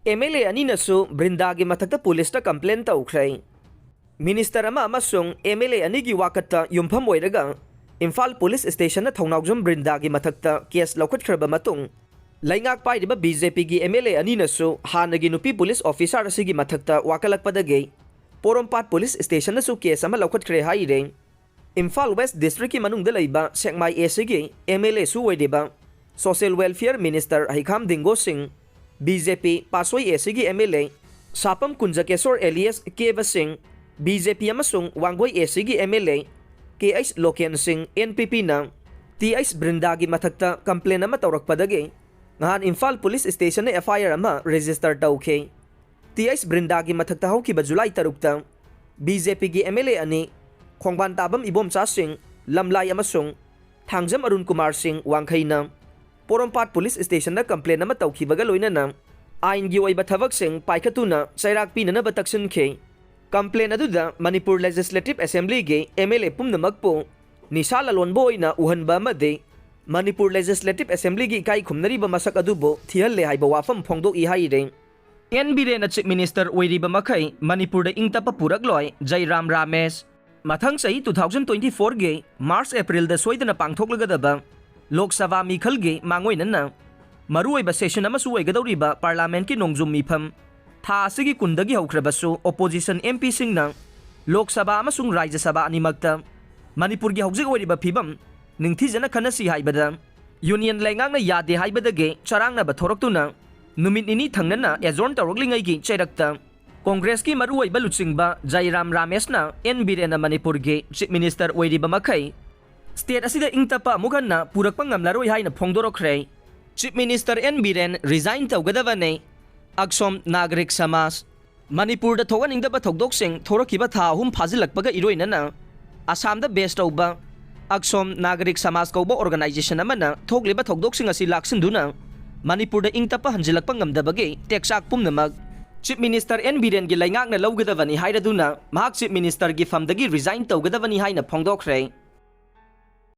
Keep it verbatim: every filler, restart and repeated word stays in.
M L ꯑꯦ ꯑꯅꯤꯅꯁꯨ ꯕ꯭ꯔꯤꯟꯗꯥꯒꯤ ꯃꯊꯛꯇ ꯄꯨꯂꯤꯁꯇ complain ꯇꯧꯈ꯭ꯔꯦ꯫ Minister ꯑꯃ ꯑꯃꯁꯨꯡ ꯑꯦꯝ ꯑꯦꯜ ꯑꯦ ꯑꯅꯤꯒꯤ ꯋꯥꯀꯠꯇ ꯌꯨꯝꯐꯝ ꯑꯣꯏꯔꯒ ꯏꯝꯐꯥꯜ ꯄꯨꯂꯤꯁ ꯁ꯭ꯇꯦꯁꯟꯅ ꯊꯧꯅꯥꯎꯖꯝ ꯕ꯭ꯔꯤꯟꯗꯥꯒꯤ ꯃꯊꯛꯇ ꯀꯦꯁ ꯂꯧꯈꯠꯈ꯭ꯔꯕ ꯃꯇꯨꯡ, ꯂꯩꯉꯥꯛ ꯄꯥꯏꯔꯤꯕ ꯕꯤ ꯖꯦ ꯄꯤꯒꯤ ꯑꯦꯝ ꯑꯦꯜ ꯑꯦ ꯑꯅꯤꯅꯁꯨ ꯍꯥꯟꯅꯒꯤ ꯅꯨꯄꯤ ꯄꯨꯂꯤꯁ ꯑꯣꯐꯤꯁꯥꯔ ꯑꯁꯤꯒꯤ ꯃꯊꯛꯇ ꯋꯥꯀꯠꯂꯛꯄꯗꯒꯤ ꯄꯣꯔꯣꯝꯄꯥꯠ ꯄꯨꯂꯤꯁ ꯁ꯭ꯇꯦꯁꯟꯅꯁꯨ ꯀꯦꯁ ꯑꯃ ꯂꯧꯈꯠꯈ꯭ꯔꯦ ꯍꯥꯏꯔꯦ꯫ ꯏꯝꯐꯥꯜ ꯋꯦꯁ ꯗꯤꯁꯇ꯭ꯔꯤꯛꯀꯤ ꯃꯅꯨꯡꯗ ꯂꯩꯕ ꯁꯦꯛꯃꯥꯏ ꯑꯦ ꯁꯤꯒꯤ ꯑꯦꯝ ꯑꯦꯜ ꯑꯦꯁꯨ ꯑꯣꯏꯔꯤꯕ ꯁꯣꯁꯤꯌꯦꯜ ꯋꯦꯜꯐꯤꯌꯔ ꯃꯤꯅꯤꯁꯇꯔ ꯍꯩꯈꯥꯝ ꯗꯤꯡꯒꯣ ꯁꯤꯡ, ꯕꯤ ꯖꯦ ꯄꯤ ꯄꯥꯠꯁꯣꯏ ꯑꯦ ꯁꯤꯒꯤ ꯑꯦꯝ ꯑꯦꯜ ꯑꯦ ꯁꯥꯄꯝ ꯀꯨꯟꯖꯀꯦꯁꯣꯔ ꯑꯦꯂꯤꯌꯥꯁ ꯀꯦꯕ ꯁꯤꯡ, ꯕꯤ ꯖꯦ ꯄꯤ ꯑꯃꯁꯨꯡ ꯋꯥꯡꯒꯣꯏ ꯑꯦ ꯁꯤꯒꯤ M L A K H local ꯁꯤꯡ, ꯑꯦꯟ ꯄꯤ ꯄꯤꯅ ꯇꯤ ꯑꯩꯆ ꯕ꯭ꯔꯤꯟꯗꯥꯒꯤ ꯃꯊꯛꯇ ꯀꯝꯄ꯭ꯂꯦꯟ ꯑꯃ ꯇꯧꯔꯛꯄꯗꯒꯤ ꯉꯍꯥꯟ ꯏꯝꯐꯥꯜ ꯄꯨꯂꯤꯁ ꯁ꯭ꯇꯦꯁꯟꯅ ꯑꯦꯐ ꯑꯥꯏ ꯑꯥꯔ ꯑꯃ ꯔꯦꯖꯤꯁꯇꯔ ꯇꯧꯈꯤ꯫ ꯇꯤ ꯑꯩꯆ ꯕ꯭ꯔꯤꯟꯗꯥꯒꯤ ꯃꯊꯛꯇ ꯍꯧꯈꯤꯕ ꯖꯨꯂꯥꯏ ꯇꯔꯨꯛꯇ ꯕꯤ ꯖꯦ ꯄꯤꯒꯤ ꯑꯦꯝ ꯑꯦꯜ ꯑꯦ ꯑꯅꯤ, ꯈꯣꯡꯕꯥꯟ ꯇꯥꯕꯝ ꯏꯕꯣꯝꯆꯥ ꯁꯤꯡ, ꯂꯝꯂꯥꯏ ꯑꯃꯁꯨꯡ ꯊꯥꯡꯖꯝ ꯑꯔꯨꯟ ꯀꯨꯃꯥꯔ ꯁꯤꯡ, ꯋꯥꯡꯈꯩꯅ ꯄꯣꯔꯣꯝꯄꯥꯠ ꯄꯨꯂꯤꯁ ꯁ꯭ꯇꯦꯁꯟꯗ ꯀꯝꯄ꯭ꯂꯦꯟ ꯑꯃ ꯇꯧꯈꯤꯕꯒ ꯂꯣꯏꯅꯅ ꯑꯥꯏꯟꯒꯤ ꯑꯣꯏꯕ ꯊꯕꯛꯁꯤꯡ ꯄꯥꯏꯈꯠꯇꯨꯅ ꯆꯩꯔꯥꯛ ꯄꯤꯅꯅꯕ ꯇꯛꯁꯤꯟꯈꯤ꯫ ꯀꯝꯄ꯭ꯂꯦꯟ ꯑꯗꯨꯗ ꯃꯅꯤꯄꯨꯔ ꯂꯦꯖꯤꯁꯂꯦꯇꯤꯚ ꯑꯦꯁꯦꯝꯕ꯭ꯂꯤꯒꯤ ꯑꯦꯝ ꯑꯦꯜ ꯑꯦ ꯄꯨꯝꯅꯃꯛꯄꯨ ꯅꯤꯁꯥ ꯂꯂꯣꯟꯕ ꯑꯣꯏꯅ ꯎꯍꯟꯕ ꯑꯃꯗꯤ ꯃꯅꯤꯄꯨꯔ ꯂꯦꯖꯤꯁꯂꯦꯇꯤꯚ ꯑꯦꯁꯦꯝꯕ꯭ꯂꯤꯒꯤ ꯏꯀꯥꯏ ꯈꯨꯝꯅꯔꯤꯕ ꯃꯁꯛ ꯑꯗꯨꯕꯨ ꯊꯤꯍꯜꯂꯦ ꯍꯥꯏꯕ ꯋꯥꯐꯝ ꯐꯣꯡꯗꯣꯛꯏ ꯍꯥꯏꯔꯤ꯫ ꯑꯦꯟ ꯕꯤꯔꯦꯟꯅ ꯆꯤꯐ ꯃꯤꯅꯤꯁꯇꯔ ꯑꯣꯏꯔꯤꯕ ꯃꯈꯩ ꯃꯅꯤꯄꯨꯔꯗ ꯏꯪ ꯇꯞꯄ ꯄꯨꯔꯛꯂꯣꯏ, ꯖꯩꯔꯥꯝ ꯔꯥꯃꯦꯁ꯫ ꯃꯊꯪ ꯆꯍꯤ two thousand twenty fourꯒꯤ ꯃꯥꯔꯆ ꯑꯦꯄ꯭ꯔꯤꯜꯗ ꯁꯣꯏꯗꯅ ꯄꯥꯡꯊꯣꯛꯂꯒꯗꯕ ꯂꯣꯛ ꯁꯚꯥ ꯃꯤꯈꯜꯒꯤ ꯃꯥꯡꯑꯣꯏꯅꯅ ꯃꯔꯨꯑꯣꯏꯕ ꯁꯦꯁꯟ ꯑꯃꯁꯨ ꯑꯣꯏꯒꯗꯧꯔꯤꯕ ꯄꯥꯔꯂꯥꯃꯦꯟꯠꯀꯤ ꯅꯣꯡꯖꯨꯝ ꯃꯤꯐꯝ ꯊꯥ ꯑꯁꯤꯒꯤ ꯀꯨꯟꯗꯒꯤ ꯍꯧꯈ꯭ꯔꯕꯁꯨ, ꯑꯣꯄꯣꯖꯤꯁꯟ ꯑꯦꯝ ꯄꯤꯁꯤꯡꯅ ꯂꯣꯛ ꯁꯚꯥ ꯑꯃꯁꯨꯡ ꯔꯥꯖ꯭ꯌ ꯁꯚꯥ ꯑꯅꯤꯃꯛꯇ ꯃꯅꯤꯄꯨꯔꯒꯤ ꯍꯧꯖꯤꯛ ꯑꯣꯏꯔꯤꯕ ꯐꯤꯕꯝ ꯅꯤꯡꯊꯤꯖꯅ ꯈꯟꯅꯁꯤ ꯍꯥꯏꯕꯗ ꯌꯨꯅꯤꯌꯟ ꯂꯩꯉꯥꯛꯅ ꯌꯥꯗꯦ ꯍꯥꯏꯕꯗꯒꯤ ꯆꯔꯥꯡꯅꯕ ꯊꯣꯔꯛꯇꯨꯅ ꯅꯨꯃꯤꯠ ꯅꯤꯅꯤ ꯊꯪꯅꯅ ꯑꯦꯖꯣꯔꯟ ꯇꯧꯔꯛꯂꯤꯉꯩꯒꯤ ꯆꯩꯔꯛꯇ ꯀꯣꯡꯒ꯭ꯔꯦꯁꯀꯤ ꯃꯔꯨꯑꯣꯏꯕ ꯂꯨꯆꯤꯡꯕ ꯖꯩꯔꯥꯝ ꯔꯥꯃꯦꯁꯅ ꯑꯦꯟ ꯕꯤꯔꯦꯟꯅ ꯃꯅꯤꯄꯨꯔꯒꯤ ꯆꯤꯐ ꯃꯤꯅꯤꯁꯇꯔ ꯑꯣꯏꯔꯤꯕ ꯃꯈꯩ ꯁ꯭ꯇꯦꯠ ꯑꯁꯤꯗ ꯏꯪ ꯇꯞꯄ ꯑꯃꯨꯛ ꯍꯟꯅ ꯄꯨꯔꯛꯄ ꯉꯝꯂꯔꯣꯏ ꯍꯥꯏꯅ ꯐꯣꯡꯗꯣꯔꯛꯈ꯭ꯔꯦ꯫ Chief minister N Biren resign ꯇꯧꯒꯗꯕꯅꯤ꯫ ꯑꯛꯁꯣꯝ ꯅꯥꯒꯔꯤꯛ ꯁꯃꯥꯖ꯫ ꯃꯅꯤꯄꯨꯔꯗ ꯊꯣꯛꯍꯟꯅꯤꯡꯗꯕ ꯊꯧꯗꯣꯛꯁꯤꯡ ꯊꯣꯔꯛꯈꯤꯕ ꯊꯥ ꯑꯍꯨꯝ ꯐꯥꯖꯤꯜꯂꯛꯄꯒ ꯏꯔꯣꯏꯅꯅ ꯑꯁꯥꯝꯗ ꯕꯦꯁ ꯇꯧꯕ ꯑꯛꯁꯣꯝ ꯅꯥꯒꯔꯤꯛ ꯁꯃꯥꯖ ꯀꯧꯕ ꯑꯣꯔꯒꯅꯥꯏꯖꯦꯁꯟ ꯑꯃꯅ ꯊꯣꯛꯂꯤꯕ ꯊꯧꯗꯣꯛꯁꯤꯡ ꯑꯁꯤ ꯂꯥꯛꯁꯤꯟꯗꯨꯅ ꯃꯅꯤꯄꯨꯔꯗ ꯏꯪ ꯇꯞꯄ ꯍꯟꯖꯤꯜꯂꯛꯄ ꯉꯝꯗꯕꯒꯤ ꯇꯦꯛꯆꯥꯛ ꯄꯨꯝꯅꯃꯛ ꯆꯤꯐ ꯃꯤꯅꯤꯁꯇꯔ ꯑꯦꯟ ꯕꯤꯔꯦꯟꯒꯤ ꯂꯩꯉꯥꯛꯅ ꯂꯧꯒꯗꯕꯅꯤ ꯍꯥꯏꯔꯗꯨꯅ ꯃꯍꯥꯛ ꯆꯤꯐ ꯃꯤꯅꯤꯁꯇꯔꯒꯤ ꯐꯝꯗꯒꯤ ꯔꯤꯖꯥꯏꯟ ꯇꯧꯒꯗꯕꯅꯤ ꯍꯥꯏꯅ ꯐꯣꯡꯗꯣꯛꯈ꯭ꯔꯦ꯫